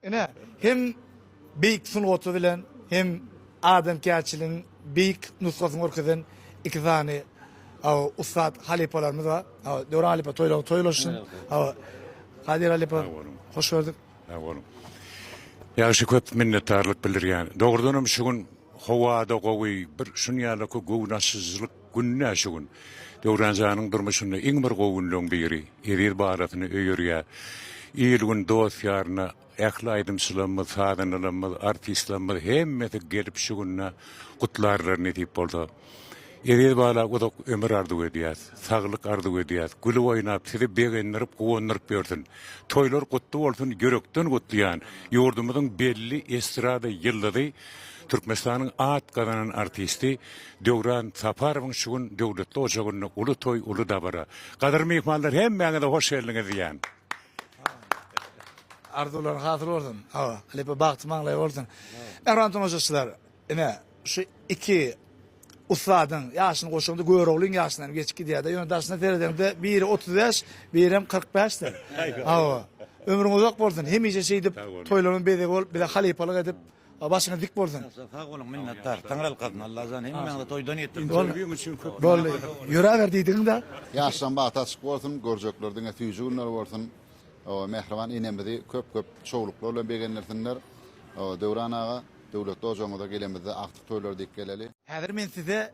Ine, hem beýik sungaty bilen, hem adamkärçiligiň beýik nusgasyny görkezen iki sany ussat halypalarymyz bar. Döwran halypa toýlaryň toý bolsun. Kadyr halypa hoş gördük. Sag boluň. Ýagşy köp minnetdarlyk bildirýän. Dogrudanam şu gün howada gowy, bir şun ýalyky göwün açyjylyk gün-dä şu gün. Döwran janyň durmuşynda iň bir gowy günleň biri. Eziz balasyny öýerýär. Il-gün dost-ýaryna ähli aýdymçylarymyz, sazandalarymyz, artistlerimiz hemmesi gelip şu günde gutlarlar nesip bolsa. Eziz bala uzak ömür arzuw edýäs. Saglyk arzuw edýäs. Gülüp oýnap sizi begendirip guwandyryp ýörsün. Toýlar gutly bolsun ýürekden gutlaýan ýurdumyzyň belli estrada ýyldyzy Türkmenistanyň at gazanan artisti Döwran Saparowyň şu gün döwletli ojagynda uly toý uly dabara. Gadyrly myhmanlar hemmäňize hoş geldiňiz diýýän. Arzuwlaryň hasyl bolsun. Hawa, halypa bagty maňlaýy bolsun. Mähriban tomaşaçylar, ine, şu iki ussadyň ýaşyny goşaňda Göroglyň ýaşyndan hem geçip gidýär-de. Ýöne daşyndan seredeňde biri 35, birem 45-dir. Hawa. Ömrüň uzak bolsun. Hemişe şeýdip toýlaryň bezegi bolup, bize halypalyk edip, Başyňyz dik bolsun. Sag boluň minnetdar. Taňralkasyn Allajan hemmäňize toýdan ýetirsin. Boldy. Ýöräber diýdigiň-dä. Ýaşlaň bagty açyk bolsun, görjekler diňe süýji günler bolsun. Mähriban enemizi köp-köp şowluklar bilen begendirsinler. Döwran aga, döwletli ojagyňyza gelemizde agtyk toýlar diýip geleli. Häzir men size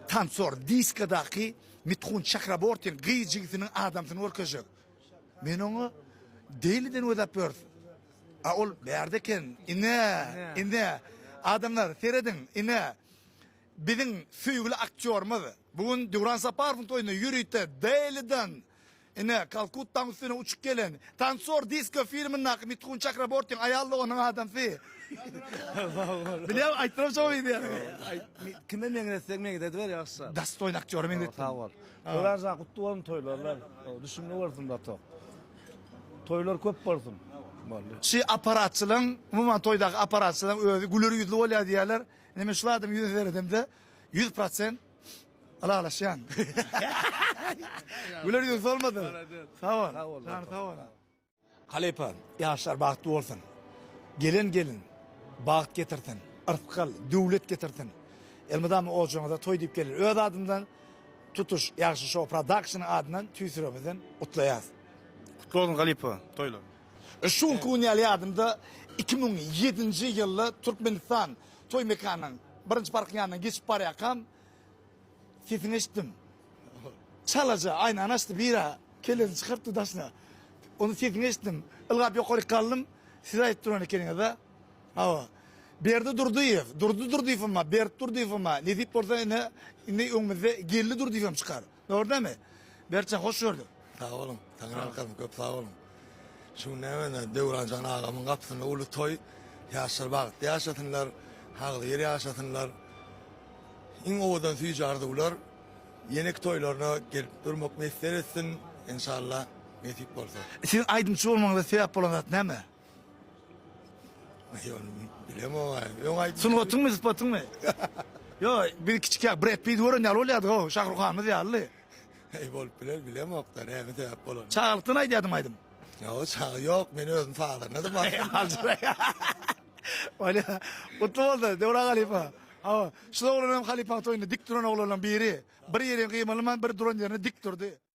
tansor diskadaky Mithun Çakrabortyň gyz jigisiniň adamsyny görkezjek. Men oňa Deliden gözläp ýörüs. A ol bärde eken. Ine, ine. Adamlar, serediň, ine. Biziň söýgüli aktýorymyz bu gün Döwran Saparowyň toýunda ýörite Deliden, ine, Kalkuttaň üstüne uçup gelen Tansor disko filmindäki Mithun Çakrabortyň aýal doganyň adamsy. Bilýän, aýtdyram şoňa diýýän. Kime meňzetseň meňzediber ýagşy. Dostoýny aktýora meňzetdim. Sag bol. Döwran jan gutly bolsun toýlarlar. Düşümli bolsun bratok. Toýlar köp bolsun. Boldy. Şy apparatçylaň, umuman toýdaky apparatçylaň özi güler ýüzli bolýar diýýärler. Indi men şul adamyň ýüzüne seredemde 100% ylalaşýan. Güler ýüzli bolmady. Sag bol. Sag bol. Jany sag bol. Halypa, ýaşlar bagtly bolsun. Gelen gelin bagt getirsin, yrsgal, döwlet getirsin. Elmydama ojagyňyza toý diýip geler. Öz adymdan tutuş Ýagşy Show Production adyndan tüýs ýüregimizden gutlaýas. Gutly bolsun halypa toýlar. Şu günki gün ýaly ýadymda 2007-nji ýylda Türkmenistan toý mekanynyň birinji parkyň ýanyndan geçip barýarkam sesini eşitdim. Çalaja aýnany açdy bira kellesini çykarypdy daşyna. Onuň sesini eşitdim. Ylgap ýokaryk galdym. Siz aýdyp duran ekeniňiz-a. Hawa. Berdi Durdyýew, Durdy Durdyýewem bar, Berdi Durdyýewem bar. Nesip bolsa ine indi öňümizde Geldi Durdyýewem çykar. Dogry dälmi? Bertjan hoş gördük. Sag boluň, Taňryýalkasyn köp sag boluň. Şu gün näme Döwranjan agamyň gapysynda uly toý. Ýaşlar bagtly ýaşasynlar, agzybir ýaşasynlar. Iň owadan süýji arzuwlar ýeneki toýlaryna gelip durmak miýesser etsin, enşalla nesip bolsa. Siziň aýdymçy bolmagyňyza sebäp bolan zat näme? Sungatyňmy, sypatyňmy? Ýok, biz kiçikäk Bred Pitt gören ýaly bolýardyk-ow, Şahruhanymyz ýalydy. Eý, bolup biler, bilemok-da, näme sebäp bolanyny. Çagalykdan aýdýardyň aýdym? Ýok, çaga ýok, men özüm sazandadym aslynda. Bolýa. Gutly bolsun, Döwran halypa. Hawa, şu oglan hem halypaň toýunda dik duran oglanlaryň biri. Bir ýeri gymylman, bir duran ýerinde dik durdy.